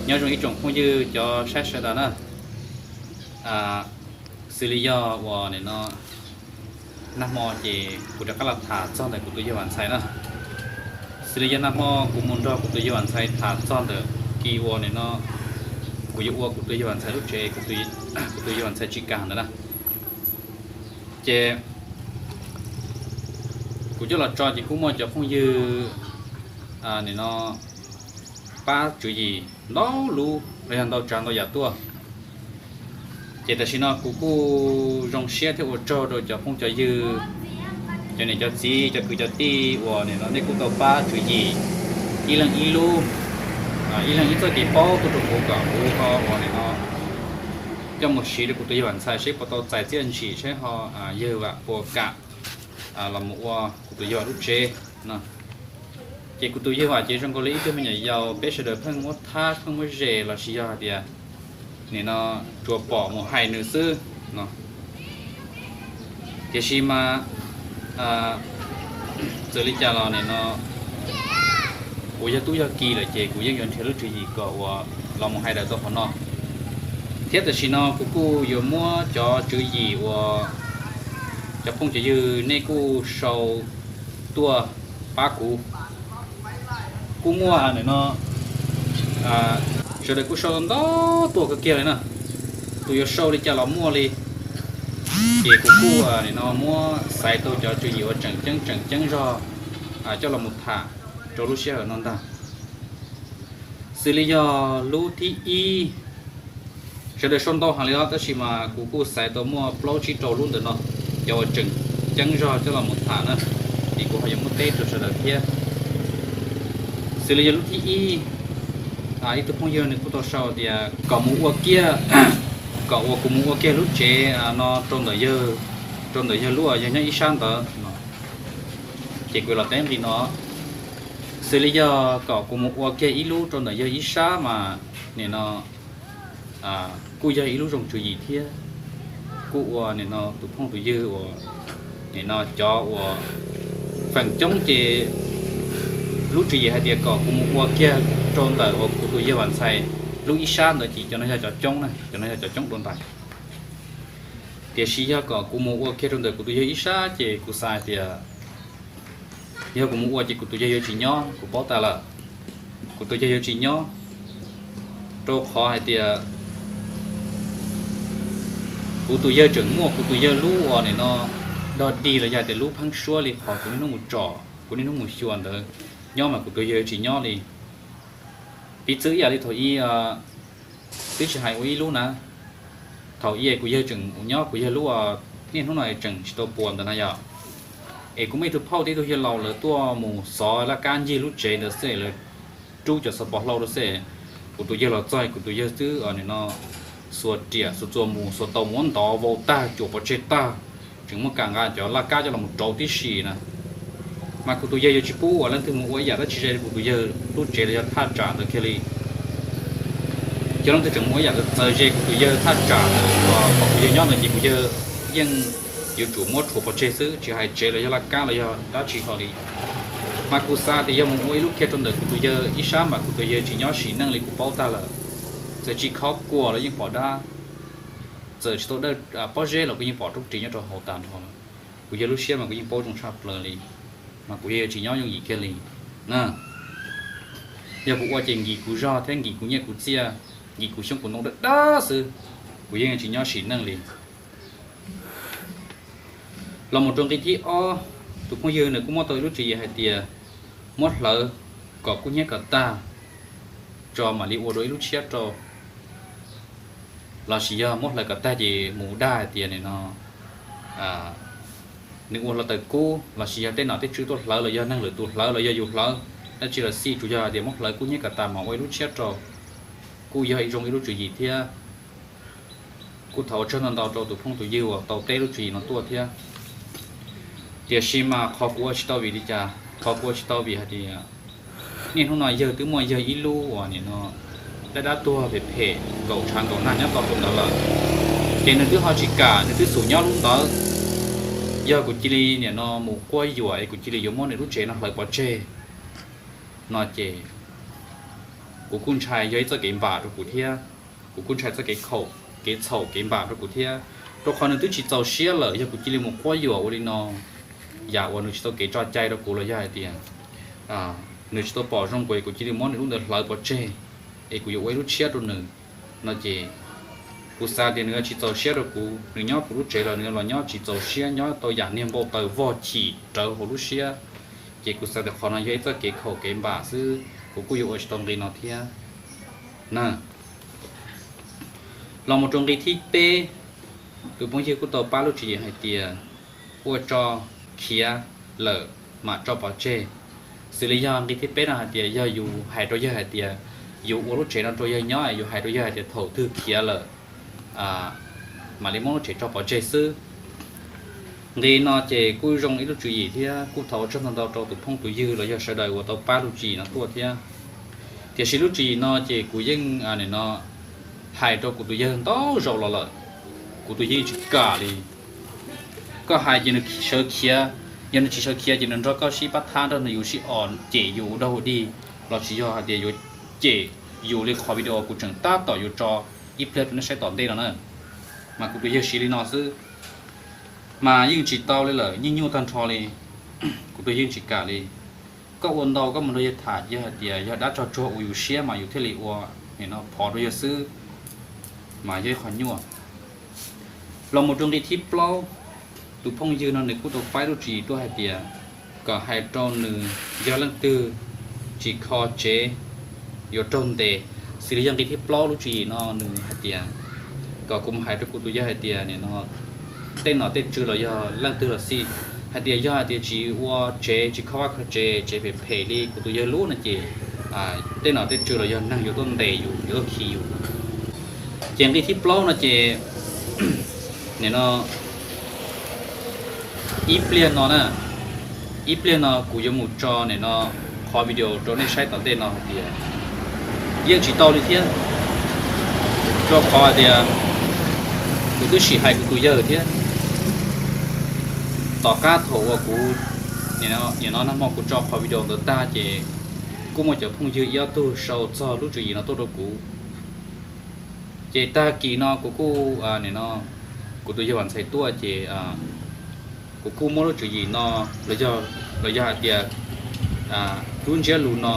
Nyob zoo ib tsoom phooj ywg cov saib sawv daws na. Xws li yog uas nim no nag hmo ces kuv rov qab los tham txog ntawm kuv tus yawg Vam Ntxhais na. Xws li yog nag hmo kuv mus nrog kuv tus yawg Vam Ntxhais tham txog ntawm kis uas nim no kuv yuav ua kuv tus yawg Vam Ntxhais lub tsev, kuv tus yawg Vam Ntxhais tsis kam ntawd na. Ces kuv coj los tso ces kuj muaj cov phooj ywg nim no pab tswv yim ntau lub los yog ntau tsav ntau yam tuaj. Ces tam sim no kuv kuj zoo siab thiab ua tsaug rau cov phooj cov ywg, cov niam cov txiv, cov kwv cov tij uas nim no nej kuj tau pab tswv yim ib leeg ib lub, ib leeg ib txoj kev paub tuaj rau kuv kom kuv ho uas nim no coj mus siv rau kuv tus yawg Vam Ntxhais seb puas tau txais txiaj ntsim seb ho yawg Vam puas kam los mus ua kuv tus yawg Vam lub tsev no. Ces kuv tus yawg Vam ces zoo nkaus li ib tug me nyuam yaus peb sawv daws pheej muab thab pheej muab zes los sis yog hais tias nim no tsuas pom mus hais nws xwb no. Tiam sis mas txawm li cas los nim no kuv yog tub yog ki lawm ces kuv yeej yuav nrhiav lub tswv yim kom uas los mus hais daws tau qhov no. Thiab tam sim no kuv kuj yuav muab cov tswv yim uas cov phooj cov ywg nej kuj sau tuaj pab kuv. Kuj muaj nim no sawv daws kuj sau ntau tuaj kawg kiag li na. Tus yuav sau li cas los muaj li. Ces kuv kuj nim no muab xaiv tau cov tswv yim uas tseem ceeb tseem ceeb zog coj los mus tham rau lub sij hawm no ntag. Xws li yog lub thib ib, sawv daws sau ntau heev li os, tab sis mas kuv kuj xaiv tau muaj plaub tsib rau lub ntawm no, cov uas tseem ceeb zog coj los mus tham na, es kuv ho yuav muab teb rau sawv daws thiab. Xws li yog lub thib ib, ib tug phooj ywg nws kuj tau sau tias kom mus ua kiag, kom uas kuv mus ua kiag lub tsev no rau ntawm yawg, rau ntawm yawg lub, yawg nyob ib sab ntawd no. Ces kuv los teb li no, xws li yog kom kuv mus ua kiag ib lub rau ntawm yawg ib sab mas nim no kuj yog ib lub zoo tswv yim thiab. Kuj ua nim no tus phooj tus ywg uas nim no cov uas feem coob ces lub tswv yim hais tias kom kuv mus ua kiag rau ntawm uas kuv tus yawg Vam Ntxhais lub ib sab ntawd ces cov no yog cov coob na, cov no yog cov coob dua ntais. Tiam sis yog kom kuv mus ua kiag rau ntawm kuv tus yawg ib sab ces kuv xav hais tias yog kuv mus ua ces kuv tus yawg yuav tsis nyob, kuv paub tas lawm. Kuv tus yawg yuav tsis nyob, rau qhov hais tias kuv tus yawg tseem muaj kuv tus yawg lub uas nim no dog dig los yog tias lub pheeb suab li qhov kuv niaj hnub mus tsom, kuv niaj hnub mus xyuas ntawd nyob mas kuv tus yawg yuav tsis nyob li. Piv txwv ib yam li thaum ub, twb tsis hais ua ib lub na, thaum ub kuv yawg tseem nyob kuv yawg lub, niaj hnub no tseem tsis tau puas ntawd na yog, es kuv muaj ib tug phauj thiab ib tug yawg laus lawv tuaj mus xov laj kab ncig lub tsev ntawd xwb, lawv rub cov xov pos hlau rau xwb. Kuv tus yawg los txog, kuv tus yawg twb nim no xuas riam xuas txuas mus xuas tau mus ua ntov vau tag cuam pov tseg tag, tseem muaj kam nqa cov laj kab coj los rauv tib si na. Mas kuv tus yawg yuav tsis pub uas leej twg mus ua ib yam dab tsi ze kuv tus yawg lub tsev los yog thaj tsam ntawd kiag li. Yog leej twg tseem mus ua ib yam txawv ze kuv tus yawg thaj tsam ntawd uas kuv yawg nyob ntawd ces kuv yawg yeej yuav tsum muab rhuav pov tseg xwb, tsis hais tsev los yog laj kab los yog dab tsi hlo li. Mas kuv xav tias yog mus ua ib lub kiag rau ntawm kuv tus yawg ib sab mas kuv tus yawg tsis nyob sim neej li kuv paub tag lawm. Txawm tsis khob kuas los yeej pom dab, txawm tsis tau dawj pob zeb los kuv yeej pom roob ris nyob rau hauv tag nrho lawm. Kuv yawg lub siab mas kuv yeej paub zoo tshaj plaws li, mas kuv yawg tsis nyob yooj yim kiag li na. Yog kuv ua ces nkim kuv zog thiab nkim kuv nyiaj kuv txiaj, nkim kuv xyoob kuv ntoo dawb dawb xwb, kuv yeej tsis nyob sim neej li. Los mus rau nqi thib ob, tus phooj ywg nws kuj muab tau ib lub tswv yim hais tias muab hlawv kom kub hnyiab kom tag tso mam li ua dua ib lub tshiab rau. Los sis yog muab hlawv kom tag ces mus dag hais tias nim no nws ua hluav taws kub los sis yog tej nom tej tswv tuaj hlawv los yog neeg lwm tus hlawv los yog yus hlawv dab tsi los xij, tsuas yog hais tias muab hlawv kub hnyiab kom tag mas ua ib lub tshiab rau, kuj yog ib zoo ib lub tswv yim thiab. Kuj thov ua tsaug ntau ntau rau tus phooj tus ywg uas tau teb lub tswv yim no tuaj thiab. Tiam sis mas qhov kuv ua tsis tau vim li cas, qhov kuv ua tsis tau vim hais tias niaj hnub no yawg twb muaj yawg ib lub uas nim no dab dab tuag phem phem nkaum tshav nkaum nag nyob tau rau ntawd lawm, ces nws twb ho tsis kam, nws twb xum nyob lub ntawd. Yog kuv cia li nim no mus quab yuam es kuv cia li yuav muab nws lub tsev no hlawv pov tseg no ces kuv kuj ntshai yog ib txoj kev npam rau kuv thiab. Kuv kuj ntshai txoj kev khaum, kev txhaum kev npam rau kuv thiab, rau qhov nws twb tsis txaus siab lawm, yog kuv cia li mus quab yuam ua li no, yam uas nws tsis tau kev tso cai rau kuv los yog hais tias nws tsis tau pom zoo kuv, kuv cia li muab nws lub ntawd hlawv pov tseg es kuv yuav ua ib lub tshiab rau nws no ces kuv xav tias nws yuav tsis txaus siab rau kuv, nws nyob kuv lub tsev los nws los nyob tsis txaus siab, nyob tau yam niag npau taws vog chim rawv hauv lub siab. Ces kuv xav tias qhov no yog ib txoj kev khaum kev npam xwb, kuv kuj yuav ua tsis tau nqi no thiab na. Los mus rau nqi thib peb, tus phooj ywg kuj tau pab lub tswv yim hais tias ua tso khiav lawm mam tso pov tseg. Xws li yog nqi thib peb no hais tias yog yus hais rau yawg hais tias yus ua lub tsev no rau yawg nyob, yus hais rau yawg hais tias thaum twg khiav lawm mam li muab lub tsev tso pov tseg xwb. Nqi no ces kuj zoo ib lub tswv yim thiab kuj thov ua tsaug ntau ntau rau tus phooj tus ywg los yog sawv daws uas tau pab lub tswv yim no tuaj thiab. Tiam sis lub tswv yim no ces kuv yeej, nim no, hais rau kuv tus yawg ntau zaus los lawm, kuv tus yawg yeej tsis kam li. Koj hais ces nws sawv khiav, yog nws tsis sawv khiav ces nws nrog koj sib pab thab, nrog nws yus sib os cem yus ua dog ua dig, los tsis yog hais tias yuav cem yus li qhov video kuv tseem tab tom yuav tso ib pliag rau nej saib tom ntej no na. Mas kuv tus yawg siv li no xwb, mas yeej tsis tau li lawm, yeej nyuaj tag nrho li. Kuv tus yawg yeej tsis kam li. Koj ua ntau koj mus nrog yawg tham, yawg hais tias yog dab tsog tsuag ua yus siab mas yus thiaj li ua, nim no phov rau yawg xwb, mas yog ib qho nyuaj. Los mus rau nqi thib plaub, tus phooj ywg no nws kuj tau pab lub tswv yim tuaj hais tias kom hais rau nws yog leej twg tsis kho tsev yuav raug ntes. Xws li yog nqi thib plaub lub tswv yim no nws hais tias kom kuv mus hais rau kuv tus yawg hais tias nim no tej nom tej tswv los yog leej twg los xij, hais tias yog hais tias tsis ua tsev, tsis kho vaj kho tsev, tsev phem phem li kuv tus yawg lub no ces tej nom tej tswv los yog neeg yuav tuaj ntes yus, yuav tuaj khi yus. Ces nqi thib plaub no ces nim no ib pliag no na, ib pliag no kuv yuav mus tso nim no qhov video rau nej saib tom ntej no hais tias yeej tsis tau li thiab, rau qhov hais tias kuv twb sim hais kuv tus yawg thiab. Tom qab thaum uas kuv, nim no nag hmo kuv tso qhov video ntawd tag ces kuj muaj cov phooj ywg ib ob tug sau txog lub tswv yim no tuaj rau kuv. Ces tag kis no kuv kuj, nim no kuv tus yawg Vam Ntxhais tuaj ces kuv kuj muab lub tswv yim no los yog hais tias lub ntsiab lus no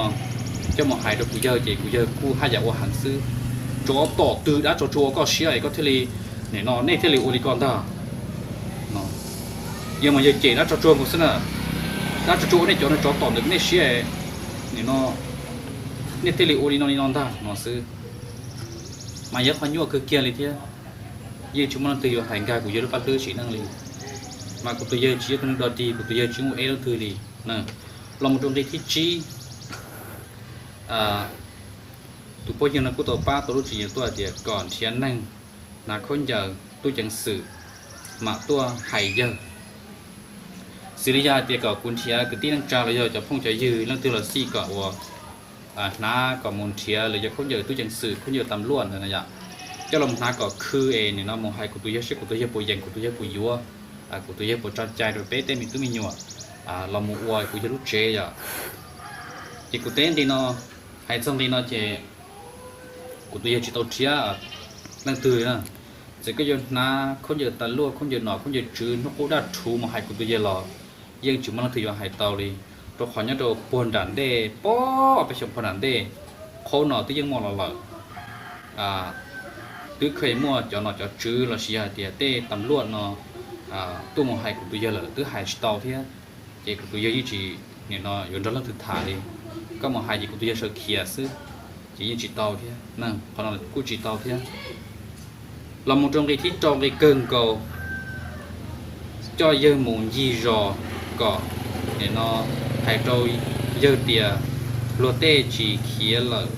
coj mus hais rau kuv yawg ces kuv yawg kuj haj yam ua heev xwb. Tsov tom twg dab tsog tsuag ua koj siab es koj thiaj li, nim no nej thiaj li ua li ko ntag. Yog mas yawg cem dab tsog tsuag nkaus xwb na, dab tsog tsuag ua nej cov no tsov tom ntawm nej siab, nim no nej thiaj li ua li no li no ntag no xwb. Mas yog qhov nyuaj kawg kiag li thiab, yeej tsis muaj leej twg yuav hais nkag kuv yawg lub paj hlwb sim neej li. Mas kuv tus yawg tsis yog tus neeg dog dig, kuv tus yawg tsis muaj eb leej twg li. Los mus rau nqi thib tsib, tus phooj ywg no kuj tau pab tau lub tswv yim tuaj hais tias kom nrhiav neeg hnav khaub ncaws tub ceev xwm mam tuaj hais yawg. Xws li yog hais tias kom kuv nrhiav kwv tij neej tsa los yog cov phooj cov ywg leej twg los xij kom uas hnav, kom mus nrhiav lawv cov khaub ncaws tub ceev xwm, khaub ncaws tam luaj ntawd na yom, coj los hnav kom khw es nim no mus hais kuv tus yawg seb kuv tus yawg puas yeem, kuv tus yawg puas yuav, kuv tus yawg puas tso cai rau peb tej me tub me nyuam los mus ua kuv yawg lub tsev yom. Ces kuv teb nqi no, hais txog nqi no ces kuv tus yawg tsis tau nrhiav leej twg na. Txawm koj yuav hnav khaub ncaws tas luaj, khaub ncaws nom khaub ncaws tswv, hnub qub daj rhuv mus hais kuv tus yawg los yeej tsis muaj leej twg yuav hais tau li, rau qhov nyob rau puag nram ntej, pog peb xyoos puag nram ntej, qhaub no twb yeej muaj los lawm. Twb kheev muaj cov nom cov tswv los sis yog hais tias tej tam luaj no tuaj mus hais kuv tus yawg lawm twb hais tsis tau thiab. Ces kuv tus yawg yeej tsis, nim no yuav nrog leej twg tham li. Koj mus hais ces kuv tus yawg sawv khiav xwb, ces yeej tsis tau thiab, qhov no kuj tsis tau thiab. Los mus rau nqi thib rau, nqi kawg nkaus, coj yawg mus ncig zos kom, nim no, hais rau yawg tias luag tej tsis khiav lawm,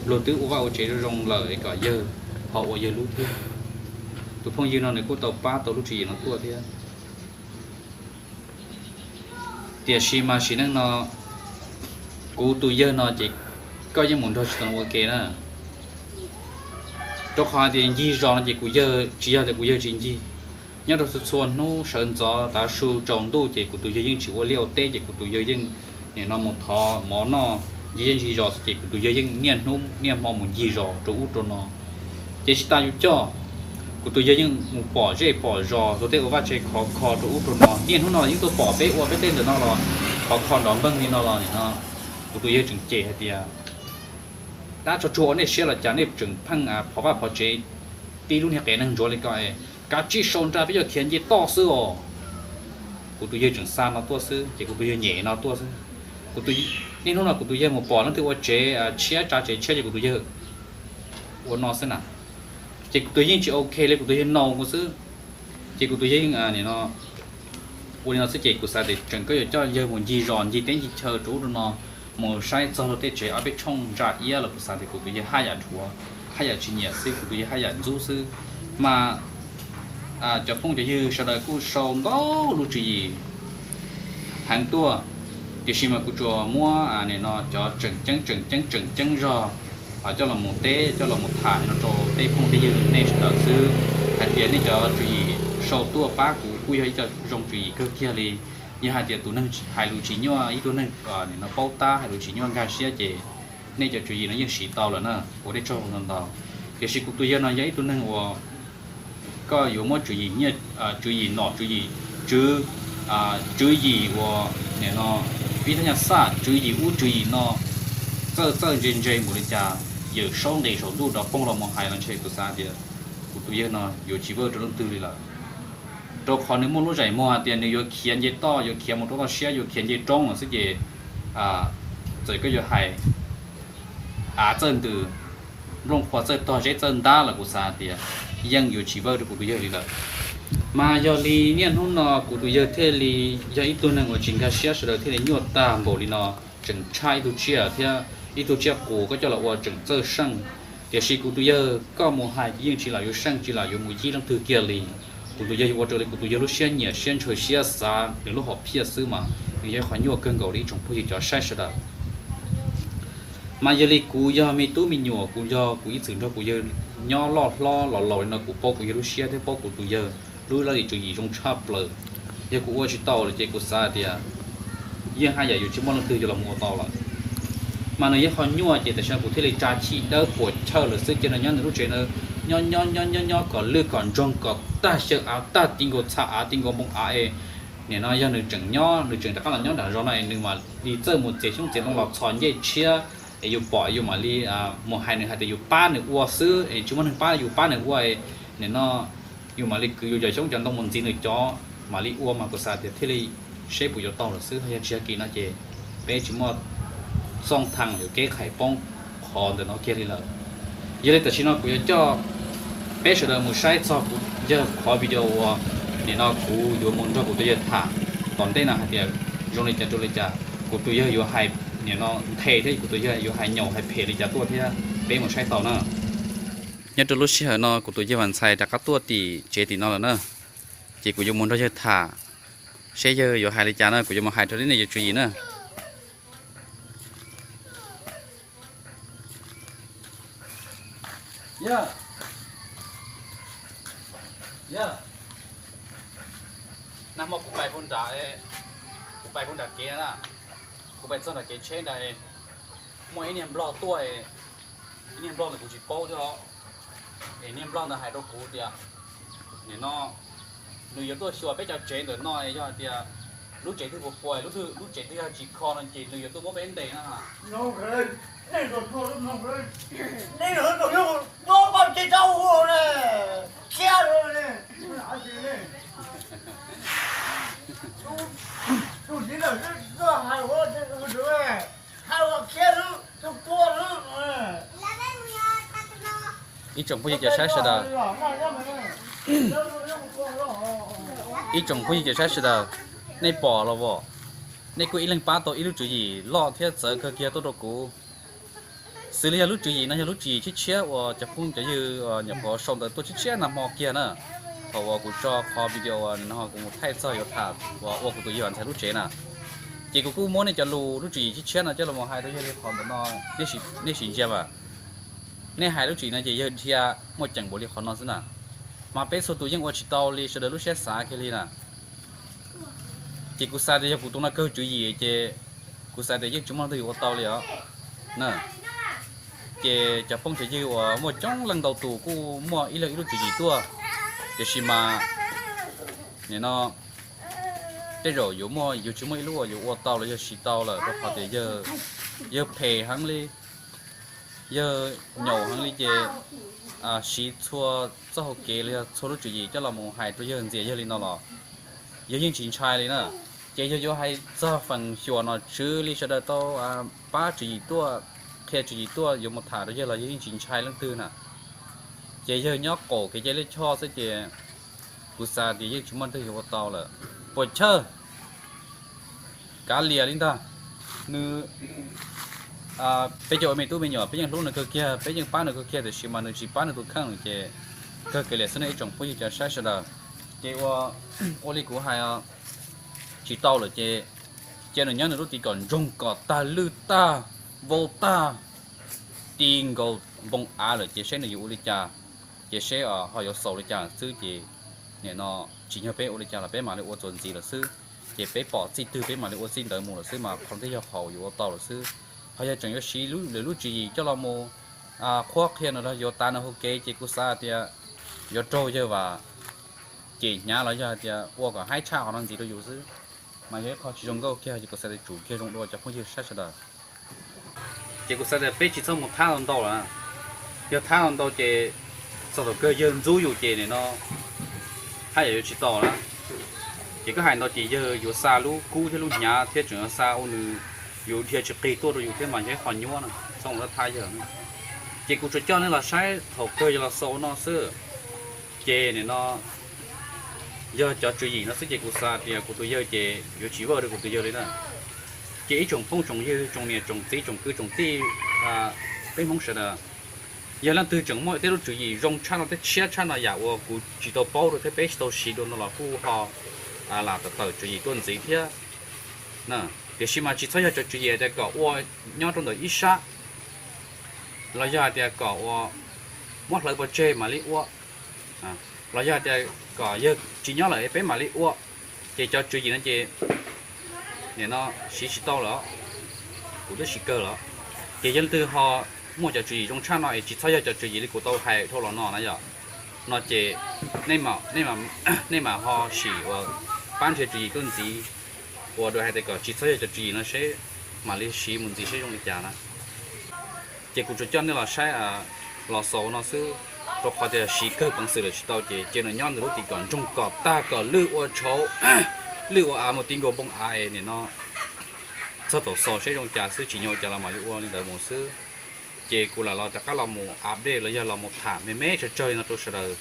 luag twb ua vaj ua tsev zoo zoo lawm es kom yawg ho ua yawg lub thiab. Tus phooj ywg no nws kuj tau pab tau lub tswv yim no tuaj thiab. Tiam sis mas sim neej no kuv tus yawg no ces koj yeej mus nrog tsis tau ua ke na. Rau qhov hais tias ncig zos no ces kuv yawg tsis yog tias kuv yawg tsis ncig. Nyob rau txhua txhua hnub sawv ntxov tav su tsaus ntuj ces kuv tus yawg yeej tsis ua liaj ua teb ces kuv tus yawg yeej nim no mus thov mov noj, ncig zej ncig zos xwb ces kuv tus yawg yeej niaj hnub niaj hmo mus ncig zos rau ub rau no. Ces tsis tas yus coj, kuv tus yawg yeej mus pom zej pom zos, tus tej ua vaj tse khov kho rau ub rau no. Niaj hnub no yeej tuaj pom peb ua peb tej ntawm no los khov kho nrov npeeg li no los nim no kuv tus yawg tseem cem hais tias, dab tsog tsuag ua nej siab los cas nej tseem pheej phov vaj phov tsev, tib lub niag qe neeg ntsuav li ko, kav tsij sau nra peb yuav khiav nce toj xwb os. Kuv tus yawg tseem xa no tuaj xwb ces kuv tus yawg nyem no tuaj xwb. Niaj hnub no kuv tus yawg mus pom leej twg ua tsev tshiab tsa tsev tshiab ces kuv tus yawg ua no xwb na. Ces kuv tus yawg yeej tsis ok li, kuv tus yawg nau nkaus xwb. Ces kuv tus yawg yeej nim no ua li no xwb ces kuv xav tias tseem koj yuav coj yawg mus ncig zos ncig teb ncig chaw rau ub rau no, mus saib txog luag tej tsev ob peb tshooj ntsa iab los kuv xav tias kuv tus yawg haj yam dhuav, haj yam tsis nyiam xwb, kuv tus yawg haj yam ntxub xwb. Mas cov phooj cov ywg sawv daws kuj sau ntau lub tswv yim heev tuaj, tiam sis mas kuv tsuas muab nim no cov tseem ceeb tseem ceeb tseem ceeb zog coj los mus teb coj los mus tham no rau tej phooj tej ywg nej sawv daws xwb, hais tias nej cov tswv yim sau tuaj pab kuv kuj yog ib co zoo tswv yim kawg kiag li. Yog hais tias tus neeg hais lus tsis nyuaj, ib tug neeg nim no paub tab hais lus tsis nyuaj nkag siab ces nej cov tswv yim no yeej siv tau lawm na, ua nej tsaug ntau ntau. Tiam sis kuv tus yawg no yog ib tug neeg uas koj yuav muab tswv yim nyiaj, tswv yim nom tswv yim tswv, tswv yim uas nim no pib thaj nyaj xaj tswv yim ub tswv yim no, txawj txawj ntse ntse npaum li cas, yawm saub nqis saum ntuj dov poog los mus hais los ntshe kuv xav tias kuv tus yawg no yuav tsis vawj rau leej twg li lawm. Rau qhov nws muaj lub zais muag hais tias nws yuav khiav nce toj, yuav khiav mus rau toj siab, yuav khiav nce roob lawm xwb ces txawm koj yuav hais av txawj ntws, nplooj qhuav txawj tog zeb txawj ntab los kuv xav tias yeej yuav tsis vawj rau kuv tus yawg li lawm. Mas yog li niaj hnub no kuv tus yawg thiaj li yog ib tug neeg uas tsis nkag siab, sawv daws thiaj li nyuaj tag npaum li no, tseem tshaj ib tug tsiaj thiab ib tug tsiaj qus koj coj los ua tseem txawj seej. Tiam sis kuv tus yawg koj mus hais yeej tsis lam yuav seej, tsis lam yuav mus yib leej twg kiag li. Kuv tus yawg yuav ua raws li kuv tus yawg lub siab nyiam siab ntshaw siab xav nws lub hom phiaj xwb mas nws yog ib qho nyuaj kawg nkaus li ib tsoom phooj ywg cov saib sawv daws. Mas yog li kuv yog me tub me nyuam, kuv yog kuv ib txwm nrog kuv yawg nyob loj hlob los laus li no, kuv paub kuv yawg lub siab thiab paub kuv tus yawg lub laj lim tswv yim zoo tshaj plaws. Yog kuv ua tsis tau lawm ces kuv xav tias yeej haj yam yuav tsis muaj leej twg yuav los mus ua tau lawm. Mas nws yog qhov nyuaj ces tam sim no kuv thiaj li tsa chij dawb puas chawj lawm xwb, cia nws nyob nws lub tsev na, nyob nyob nyob nyob nyob kom lwj kom ntsoog kom tag xyaw av tag ti nkaus txha av ti nkaus npoo av es nim no yog nws tseem nyob, nws tseem rov qab los nyob nram zos no es nws mam li txawj mus txiav xyoob txiav ntoo los txhos ncej tshiab es yus pom yus mam li mus hais nws hais tias yus pab nws ua xwb es tsis muaj neeg pab yus pab nws ua es nim no yus mam li kwv yus cov xyoob cov ntoo mus ntxiv nws cov mam li ua mas kuv xav tias thiaj li seb puas yuav tau lawm xwb. Yog tsis yog kis no ces peb tsis muaj xooj thaj yuav keb qhais poob qhov ntawm no kiag li lawm. Yog li tam sim no kuv yuav coj peb sawv daws mus saib txog kuv yawg qhov video uas nim no kuv yuav mus nrog kuv tus yawg tham tom ntej no hais tias zoo li cas rau li cas, kuv tus yawg yuav hais nim no nthe thiab kuv tus yawg yuav hais nyaum hais phem li cas tuaj thiab, peb mus saib tau na. Nyob rau lub sij hawm no kuv tus yawg Vam Ntxhais rov qab tuaj tim tsev tim no lawm na, ces kuv yuav mus nrog yawg tham seb yawg yuav hais li cas na, kuv yuav mus hais rau nej cov tswv yim na. Yog, yog, nag hmo kuv pais puag nram, kuv pais puag nram kev na, kuv pais txog nram kev tsheb nrad, muaj ib niag nplog tuaj, ib niag nplog ntawd kuv tsis paub thiab os. Es niag nplog ntawd hais rau kuv tias nim no nws yuav tuaj xyuas peb cov tsev ntawm no, yog hais tias lub tsev twg puas puas, lub tsev twg yog tsis kho no ces nws yuav tuaj muab peb ntes na. Ib tsoom phooj ywg cov saib sawv daws, ib tsoom phooj ywg cov saib sawv daws, nej pom los as, nej kuj ib leeg pab tau ib lub tswv yim loj thiab txawv kawg kiag tuaj rau kuv. Xws li yog lub tswv yim no yog lub tswv yim tshiab tshiab uas cov phooj cov ywg nyuam qhuav sau ntawv tuaj tshiab tshiab nag hmo kiag na. Thaum uas kuv tso qhov video uas no kuv mus thaij txog yuav tham uas ua kuv tus yawg Vam Ntxhais lub tsev na, ces kuv kuj muab nej cov lus lub tswv yim tshiab tshiab no coj los hais rau yawg li qhov ntawm no, nej sim ntsia mas. Nej hais lub tswv yim no ces yawg dhia muaj ceem npaum li qhov no xwb na. Mas peb txhua tus yeej ua tsis tau li sawv daws lub siab xav kiag li na. Ces kuv xav tias yog kuv tus no kawg tswv yim ces kuv xav tias yeej tsis muaj leej twg yuav ua tau li os. na. Ces cov phooj cov ywg uas muaj coob leej ntau tus kuj muaj ib leeg ib lub tswv yim tuaj, tiam sis mas nim no tej zaum yuav muaj, yuav tsis muaj ib lub uas yuav ua tau los yog siv tau lawm, rau qhov tias yawg phem heev li, yawg nyaum heev li ces siv txhua txoj hauv kev los yog txhua lub tswv yim coj los mus hais rau yawg, ntxias yawg li no los yawg yeej tsis ntshai li na. Ces yog yuav hais txog feem xyuam nom tswv li sawv daws tau pab tswv yim tuaj, qhia tswv yim tuaj yuav mus tham rau yawg los yawg yeej tsis ntshai leej twg na. Ces yawg nyob qaum kev cai lij choj xwb ces kuv xav tias yeej tsis muaj twg yuav ua tau lawm. Puas chawj, kav liam li ntag. Nws, peb cov ua me tub me nyuam peb yeej hlub nws kawg kiag, peb yeej pab nws kawg kiag, tiam sis mas nws tsis pab nws tus kheej ces kawg kiag liam xwb no ib tsoom phooj ywg cov saib sawv daws. Ces ua, ua li kuv hais tsis tau lawm ces cia nws nyob nws lub tim kom ntsoog kom tag, lwj tag, vau tag, ti nkaus npoo av lawm ces seb nws yuav ua li cas, ces seb ho yuav xaus li cas xwb ces nim no tsim nyog peb ua li cas los peb mam li ua txuas ntxiv lawm xwb. Ces peb pom txij twg peb mam li ua txij ntawd mus lawm xwb mas qhov ntej yog qhov yuav ua tau lawm xwb. Ho yog tseem yuav siv lwm lub tswv yim coj los mus qhuab qhia nws los yuav tav nws hauv kev ces kuv xav tias yuav raug yawg Vam cem hnyav los yog hais tias ua kom haib tshaj qhov no ntxiv rau yus xwb, mas yog ib qho tsis zoo nkauj kiag ces kuv xav tias tsum kiag zoo dua cov phooj ywg saib sawv daws. Ces kuv xav tias peb tsis txhob mus thab ntau lawm, yog thab ntau ces txog thaum kawg yawg ntxub yus ces nim no haj yam yuav tsis tau na. Ces koj hais ntau ces yawg yuav xa lub kub thiab lub hnyav thiab tseem yuav xa ua nws, yus dhia tsis qig tuaj rau yus thiab mas yog ib qho nyuab na, txhob mus thab yawg. Ces kuv tsuas coj nej los saib thaum kawg yog los xaus no xwb. Ces nim no yog cov tswv yim no xwb ces kuv xav tias kuv tus yawg ces yuav tsis vaj rau kuv tus yawg li na. Ces ib tsoom phooj tsoom ywg tsoom niam tsoom txiv tsoom kwv tsoom tij, peb Hmoob sawv daws, yog leej twg tseem muaj tej lub tswv yim zoo tshaj no, tej tshiab tshaj no, yam uas kuv tsis tau paub dua thiab peb tsis tau siv dua no los kuj ho lam tawm tswv yim tuaj ntxiv thiab. Tiam sis mas tsis txhob yog cov tswv yim tias kom ua nyob rau ntawm ib sab, los yog hais tias kom ua muab hlawv pov tseg mam li ua, los yog hais tias kom yawg tsis nyob lawm peb mam li ua, ces cov tswv yim no ces nim no siv tsis tau lawm, kuv twb siv kawg lawm. Ces yog leej twg ho muaj cov tswv yim zoo tshaj no es tsis txhob yog cov tswv yim li kuv tau hais dhau los no na yom, no ces nej mam ho sim ua pab nrhiav tswv yim tuaj ntxiv, ua dua hais tias kom tsis txhob yog cov tswv yim no seb mam li siv mus ntxiv seb zoo li cas na. Ces kuv tsuas coj nej los saib los xaus no xwb, rau qhov tias siv kawg peev xwm lawm tsis tau ces cia nws nyob nws lub tim kom ntsoog kom tag kom lwj ua tshauv, lwj ua av mus ti nkaus npoo av es nim no txog thaum xaus seb zoo cas xwb, tsim nyog ua cas los mam li ua li ntawd mus xwb. Ces kuv lam los rov qab los mus update los yog los mus tham me me tsawg tsawg li no rau sawv daws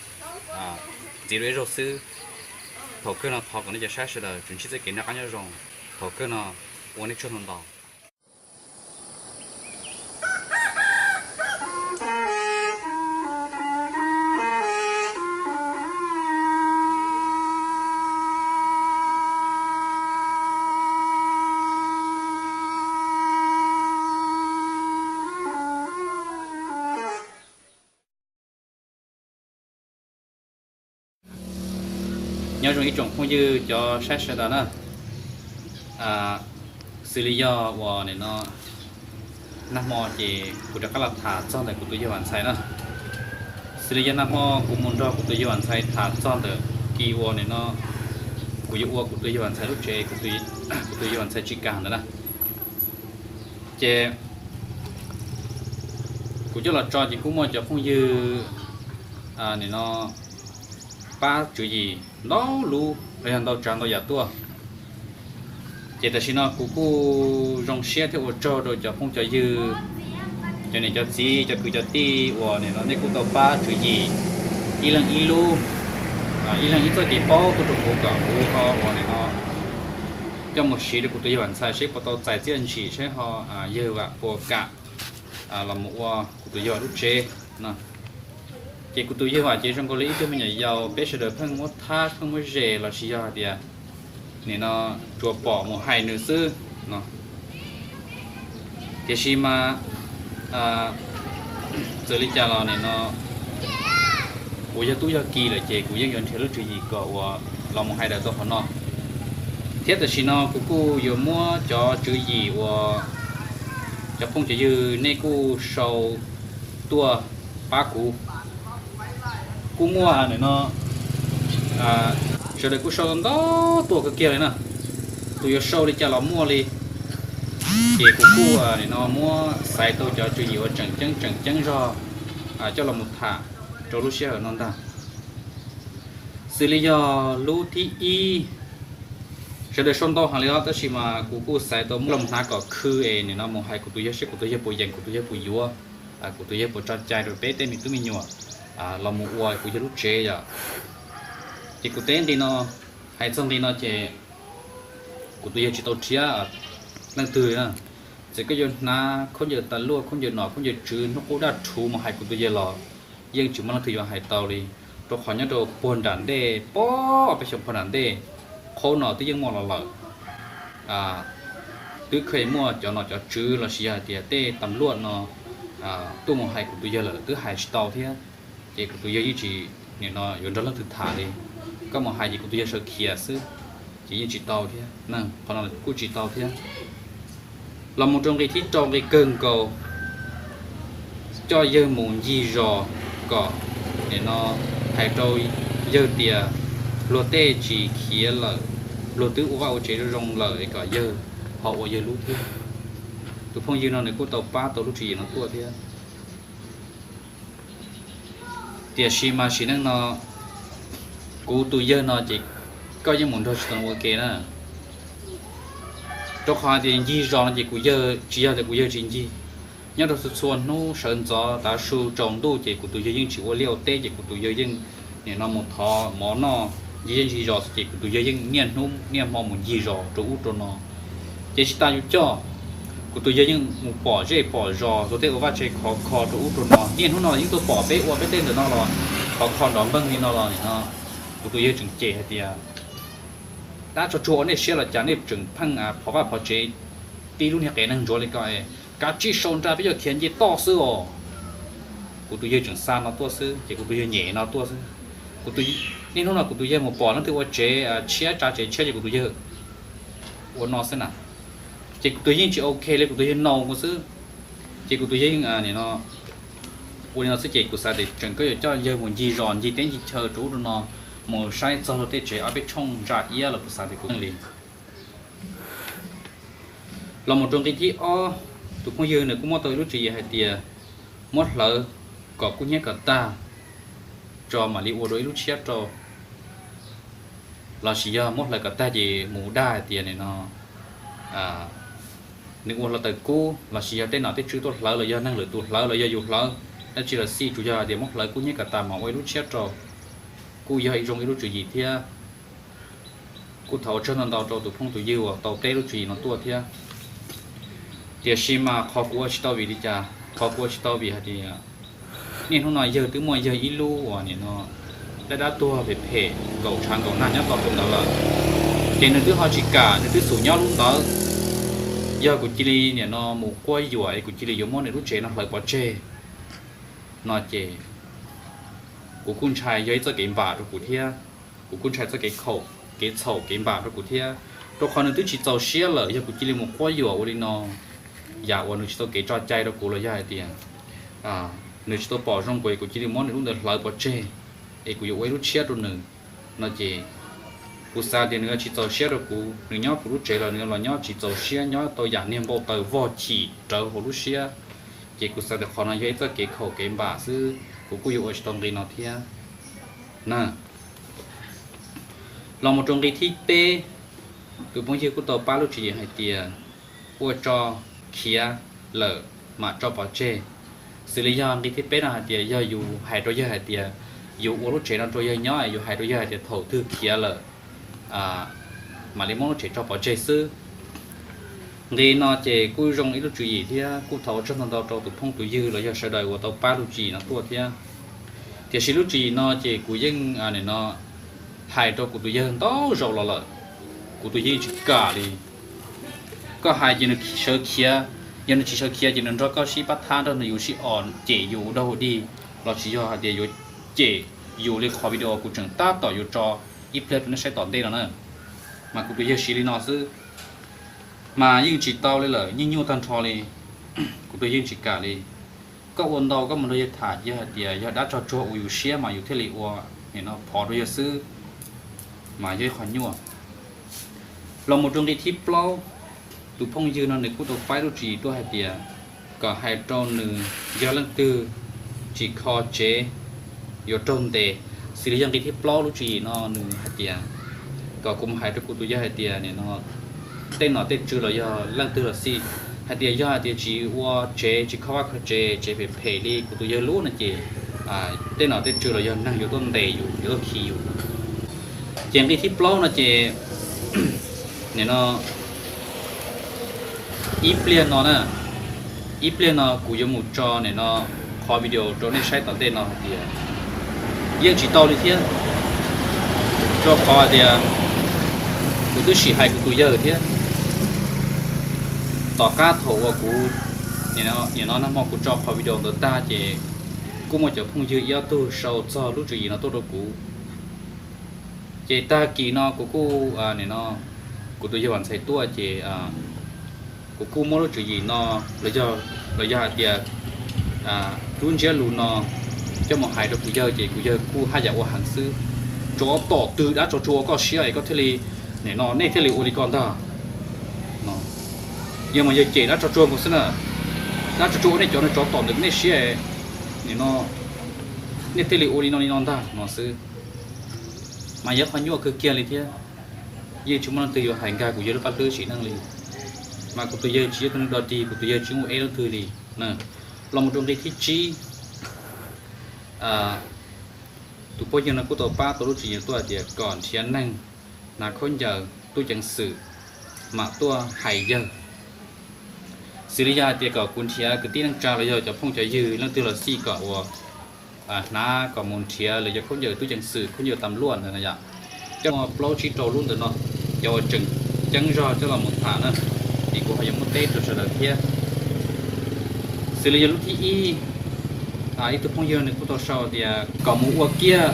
ntxiv dua ib zaug xwb. Thaum kawg no thov kom nej cov saib sawv daws tsuas ntsib txoj kev noj qab nyob zoo. Thaum kawg no ua nej tsaug ntau ntau. Nyob zoo ib tsoom phooj ywg cov saib sawv daws na, xws li yog uas nim no nag hmo ces kuv rov qab los tham txog ntawm kuv tus yawg Vam Ntxhais na. Xws li yog nag hmo kuv mus nrog kuv tus yawg Vam Ntxhais tham txog ntawm kis uas nim no kuv yuav ua kuv tus yawg Vam Ntxhais lub tsev, kuv tus yawg Vam Ntxhais tsis kam ntawd na. Ces kuv coj los tso ces kuj muaj cov phooj ywg nim no pab tswv yim ntau lub los yog ntau tsav ntau yam tuaj. Ces tam sim no kuv kuj zoo siab thiab ua tsaug rau cov phooj cov ywg, cov niam cov txiv cov kwv cov tij uas nim no nej kuj tau pab tswv yim ib leeg ib lub, ib leeg ib txoj kev paub tuaj rau kuv kom kuv ho uas nim no coj mus siv rau kuv tus yawg Vam Ntxhais seb puas tau txais txiaj ntsim seb ho yawg Vam puas kam los mus ua kuv tus yawg Vam lub tsev no. Ces kuv tus yawg Vam ces zoo nkaus li ib tug me nyuam yaus peb sawv daws pheej muab thab pheej muab zes los sis yog hais tias nim no tsuas pom mus hais nws xwb no. Tiam sis mas txawm li cas los nim no kuv yog tub yog ki lawm ces kuv yeej yuav nrhiav lub tswv yim kom uas los mus hais daws tau qhov no. Thiab tam sim no kuv kuj yuav muab cov tswv yim uas Cov phooj cov ywg nej kuj sau tuaj pab kuv, kuj muaj no, sawv daws kuj sau ntau tuaj kawg kiag li na. Tus yuav sau li cas los muaj li. Ces kuv kuj no muab xaiv tau cov tswv yim uas tseem ceeb tseem ceeb zog coj los mus tham rau lub sij hawm no ntag. Xws li yog lub thib ib, sawv daws sau ntau heev li os, tab sis mas kuv kuj xaiv tau muab los hnav kom khw es nim no mus hais kuv tus yawg seb kuv tus yawg puas yeem, kuv tus yawg puas yuav, kuv tus yawg puas tso cai rau peb tej me tub me nyuam los mus ua kuv yawg lub tsev yom. Ces kuv teb nqi no, hais txog nqi no ces kuv tus yawg tsis tau rhiab leej twg na. Txawm koj yuav hnav khaub ncaws tas luaj, khaub ncaws nom khaub ncaws tswv, hnub qub daj rhuv mus hais kuv tus yawg los yeej tsis muaj leej twg yuav hais tau li. Rau qhov nyob rau puag nram ntej, pog peb xyoo puag nram ntej, qhaub no twb yeej muaj los lawm. Twb kheev muaj cov nom cov tswv los sis yog hais tias tej tam luaj no tuaj mus hais kuv tus yawg lawm twb hais tsis tau thiab. Ces kuv tus yawg yeej tsis, nim no yuav nrog leej twg tham li. Koj mus hais ces kuv tus yawg sawv khiav xwb, ces yeej tsis tau thiab, qhov no kuj tsis tau thiab. Los mus rau nqi thib rau, nqi kawg nkaus, coj yawg mus ncig zos kom, nim no hais rau yawg tias luag tej tsis khiav lawm, luag twb ua vaj ua tsev zoo zoo lawm es kom yawg ho ua yawg lub thiab. Tus phooj ywg no nws kuj tau pab tau lub tswv yim no tuaj thiab. Tiam sis mas sim neej no kuv tus yawg no ces koj yeej mus nrog tsis tau ua ke na. Rau qhov hais tias ncig zos no ces kuv yawg tsis yog tias kuv yawg tsis ncig. Nyob rau txhua txhua hnub sawv ntxov tav su tsaus ntuj ces kuv tus yawg yeej tsis ua liaj ua teb ces kuv tus yawg yeej nim no mus thov mov noj, ncig zej ncig zos xwb ces kuv tus yawg yeej niaj hnub niaj hmo mus ncig zos rau ub rau no. Ces tsis tas yus coj, kuv tus yawg yeej mus pom zej pom zos, luag tej ua vaj tsev khov kho rau ub rau no. Niaj hnub no yeej tuaj pom peb ua peb tej ntawm no los khov kho nrov npeeg li no los nim no kuv tus yawg tseem cem hais tias dab tsog tsuag ua nej siab los cas nej tseem pheej phov vaj phov tsev, tib lub niag qe neeg ntsuav li ko, kav tsij sau nra peb yuav khiav nce toj xwb os. Kuv tus yawg tseem xa no tuaj xwb ces kuv tus yawg nyem no tuaj xwb. Niaj hnub no kuv tus yawg mus pom leej twg ua tsev tshiab tsa tsev tshiab ces kuv tus yawg ua no xwb na. Ces kuv tus yawg yeej tsis ok li, kuv tus yawg nau kuv xwb. Ces kuv tus yawg yeej nim no ua li no xwb ces kuv xav tias tseem koj yuav coj yawg mus ncig zos ncig teb ncig chaw rau ub rau no, mus saib txog luag tej tsev ob peb tshooj ntsa iab los kuv xav tias kuv yeej li. Los mus rau nqi thib ob, tus phooj ywg nws kuj muab tau ib lub tswv yim hais tias muab hlawv kom kub hnyiab kom tag tso mam li ua dua ib lub tshiab rau, los sis yog muab hlawv kom tag ces mus dag hais tias nim no nws ua hluav taws kub, los sis yog tej nom tej tswv tuaj hlawv los yog neeg lwm tus hlawv los yog yus hlawv, dab tsi los xij tsuas yog hais tias muab hlawv kub hnyiab kom tag mam ua ib lub tshiab rau, kuj yog ib zoo ib lub tswv yim thiab. Kuj thov ua tsaug ntau ntau rau tus phooj tus ywg uas tau teb lub tswv yim no tuaj thiab. Tiam sis mas qhov kuv ua tsis tau vim li cas, qhov kuv ua tsis tau vim hais tias niaj hnub no yawg twb muaj yawg ib lub uas nim no dab dab tuag phem phem nkaum tshav nkaum nag nyob tau rau ntawd lawm, ces nws twb ho tsis kam, nws twb xum nyob lub ntawd. Yog kuv cia li nim no mus quab yuam es kuv cia li yuav muab nws lub tsev no hlawv pov tseg no ces kuv kuj ntshai yog ib txoj kev npam rau kuv thiab, kuv kuj ntshai txoj kev khaum kev txhaum kev npam rau kuv thiab. Rau qhov nws twb tsis txaus siab lawm, yog kuv cia li mus quab yuam ua li no, yam uas nws tsis tau kev tso cai rau kuv los yog hais tias nws tsis tau pom zoo kuv es kuv cia li muab nws lub ntawd hlawv pov tseg es kuv yuav ua ib lub tshiab rau nws no ces kuv xav tias nws yuav tsis txaus siab rau kuv, nws nyob kuv lub tsev los nws los nyob tsis txaus siab, nyob tau yam niag npau taws vog chim rawv hauv lub siab. Ces kuv xav tias qhov no yog ib txoj kev khaum kev npam xwb, kuv kuj yuav ua tsis tau nqi no thiab na. Los mus rau nqi thib peb, tus phooj ywg kuj tau pab lub tswv yim hais tias ua tso khiav lawm mam tso pov tseg. Xws li yog nqi thib peb no hais tias yog yus hais rau yawg hais tias yus ua lub tsev no rau yawg nyob, yus hais rau yawg hais tias thaum twg khiav lawm mam li muab lub tsev tso pov tseg xwb. Nqi no ces kuj zoo ib lub tswv yim thiab, kuj thov ua tsaug ntau ntau rau tus phooj tus ywg los yog sawv daws uas tau pab lub tswv yim no tuaj thiab. Tiam sis lub tswv yim no ces kuv yeej nim no hais rau kuv tus yawg ntau zaus los lawm, kuv tus yawg yeej tsis kam li. Koj hais ces nws sawv khiav, yog nws tsis sawv khiav ces nws nrog koj sib pab thab, nrog nws yus sib os, cem yus ua dog ua dig, los tsis yog hais tias yuav cem yus li qhov video kuv tseem tab tom yuav tso ib pliag rau nej saib tom ntej no na. Mas kuv tus yawg siv li no xwb, mas yeej tsis tau li lawm, yeej nyuaj tag nrho li. kuv tus yawg tsis kam li. Koj ua ntau koj mus nrog yawg tham, yawg hais tias yog dab tsog tsuag ua yus siab mas yus thiaj li ua, nim no phov rau yawg xwb, mas yog ib qho nyuaj. Los mus rau nqi thib plaub, tus phooj ywg no nws kuj tau faib lub tswv yim tuaj hais tias kom hais rau nws yog leej twg tsis kho tsev yuav raug ntes. Xws li yog nqi thib plaub lub tswv yim no nws hais tias kom kuv mus hais rau kuv tus yawg hais tias nim no tej nom tej tswv los yog leej twg los xij, hais tias yog hais tias tsis ua tsev, tsis kho vaj kho tsev, tsev phem phem li kuv tus yawg lub no ces tej nom tej tswv los yog neeg yuav tuaj ntes yus, yuav tuaj khi yus. Ces nqi thib plaub no ces nim no ib pliag no na, ib pliag no kuv yuav mus tso nim no qhov video rau nej saib tom ntej no hais tias yeej tsis tau li thiab, rau qhov hais tias kuv twb sim hais kuv tus yawg thiab. Tom qab thaum uas kuv, nim no nag hmo kuv tso qhov video ntawd tag ces kuj muaj cov phooj ywg ib ob tug sau txog lub tswv yim no tuaj rau kuv. Ces tag kis no kuv kuj, nim no kuv tus yawg Vam Ntxhais tuaj ces kuv kuj muab lub tswv yim no los yog hais tias lub ntsiab lus no coj mus hais rau kuv yawg ces kuv yawg kuj haj yam ua heev xwb. Tsov tom twg dab tsog tsuag ua koj siab es koj thiaj li, nim no nej thiaj li ua li ko ntag. Yog mas yawg cem dab tsog tsuag nkaus xwb na, dab tsog tsuag ua nej cov no tsov tom ntawm nej siab, nim no nej thiaj li ua li no li no ntag no xwb. Mas yog qhov nyuaj kawg kiag li thiab, yeej tsis muaj leej twg yuav hais nkag kuv yawg lub paj hlwb sim neej li. Mas kuv tus yawg tsis yog tus neeg dog dig, kuv tus yawg tsis muaj eb leej twg li. Los mus rau nqi thib tsib, tus phooj ywg no kuj tau pab tau lub tswv yim tuaj hais tias kom nrhiav neeg hnav khaub ncaws tub ceev xwm mam tuaj hais yawg. Xws li yog hais tias kom kuv nrhiav kwv tij neej tsa los yog cov phooj cov ywg leej twg los xij kom ua hnav kom mus nrhiav lawv cov khaub ncaws tub ceev xwm, khaub ncaws tam luaj ntawd na yom. Coj muaj plaub tsib rau lub ntawm no, cov uas tseem ceeb zog coj los mus tham na, es kuv ho yuav muab teb rau sawv daws thiab. Xws li yog lub thib ib, ib tug phooj ywg nws kuj tau sau tias kom mus ua kiag,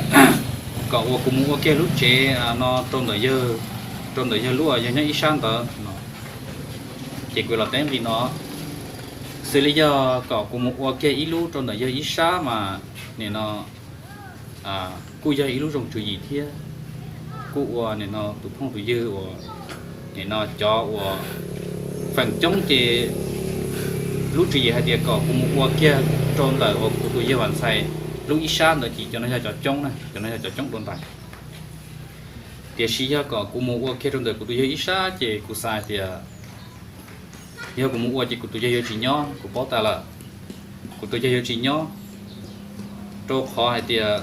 kom uas kuv mus ua kiag lub tsev no rau ntawm yawg, rau ntawm yawg lub uas yog nyob ib sab ntawd no. Ces kuv los teb nqi no, xws li yog kom kuv mus ua kiag ib lub rau ntawm yawg ib sab mas nim no kuj yog ib lub zoo tswv yim thiab. Kuj ua nim no tus phooj tus ywg uas nim no cov uas feem coob ces lub tswv yim hais tias kom kuv mus ua kiag rau ntawm uas kuv tus yawg Vam Ntxhais lub ib sab ntawd ces cov no yog cov coob na, cov no yog cov coob dua ntais. Tiam sis yog kom kuv mus ua kiag rau ntawm kuv tus yawg ib sab ces kuv xav hais tias yog kuv mus ua ces kuv tus yawg yuav tsis nyob, kuv paub tas lawm. Kuv tus yawg yuav tsis nyob, rau qhov hais tias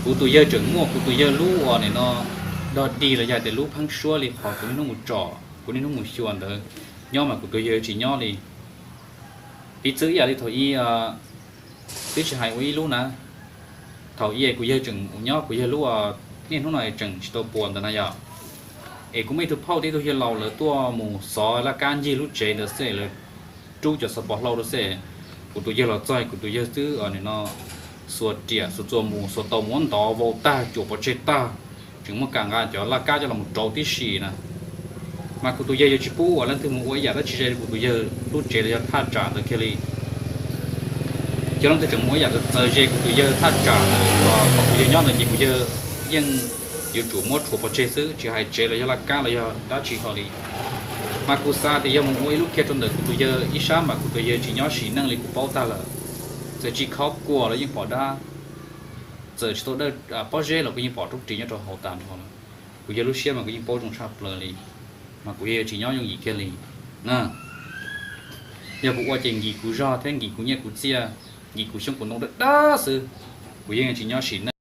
kuv tus yawg tseem muaj kuv tus yawg lub uas nim no dog dig los yog hais tias lub pheeb suab li qhov kuv niaj hnub mus tsom, kuv niaj hnub mus xyuas ntawd nyob mas kuv tus yawg yuav tsis nyob li. Piv txwv ib yam li thaum ub twb tsis hais ua ib lub na, thaum ub es kuv yawg tseem nyob kuv yawg lub, niaj hnub no es tseem tsis tau puas ntawd na yom. Es kuv muaj ib tug phauj thiab ib tug yawg laus lawv tuaj mus xov laj kab ncig lub tsev ntawd xwb, lawv rub cov xov pos hlau rau xwb. Kuv tus yawg los txog kuv tus yawg twb nim no xuas riam xuas txuas mus xuas tau muab ntov vau tag cuam pov tseg tag, tseem muab kam nqa cov laj kab coj los rauv tib si na. Mas kuv tus yawg yuav tsis pub uas leej twg mus ua ib yam dab tsi ze kuv tus yawg lub tsev los yog thaj tsam ntawd kiag li. Cov leej twg tseem mus ua ib yam txawv ze kuv tus yawg thaj tsam ntawd los kuv yawg nyob ntawd ces kuv yawg yeej yuav tsum muab rhuav pov tseg xwb, tsis hais tsev los yog laj kab los yog dab tsi hlo li. Mas kuv xav tias yog mus ua ib lub kiag rau ntawm kuv tus yawg ib sab mas kuv tus yawg tsis nyob sim neej li kuv paub tag lawm. Txawm tsis khob kua los yeej pom dab, txawm tsis tau dawj pob zeb los kuv yeej pom roob ris nyob rau hauv tas nrho lawm. Kuv yawg lub siab mas kuv yeej paub zoo tshaj plaws li, mas kuv yawg tsis nyob yooj yim kiag li na. Yog kuv ua ces nkim kuv zog thiab nkim kuv nyiaj kuv txiaj, nkim kuv xyoob kuv ntoo dawb dawb xwb, kuv yeej tsis nyob sim neej.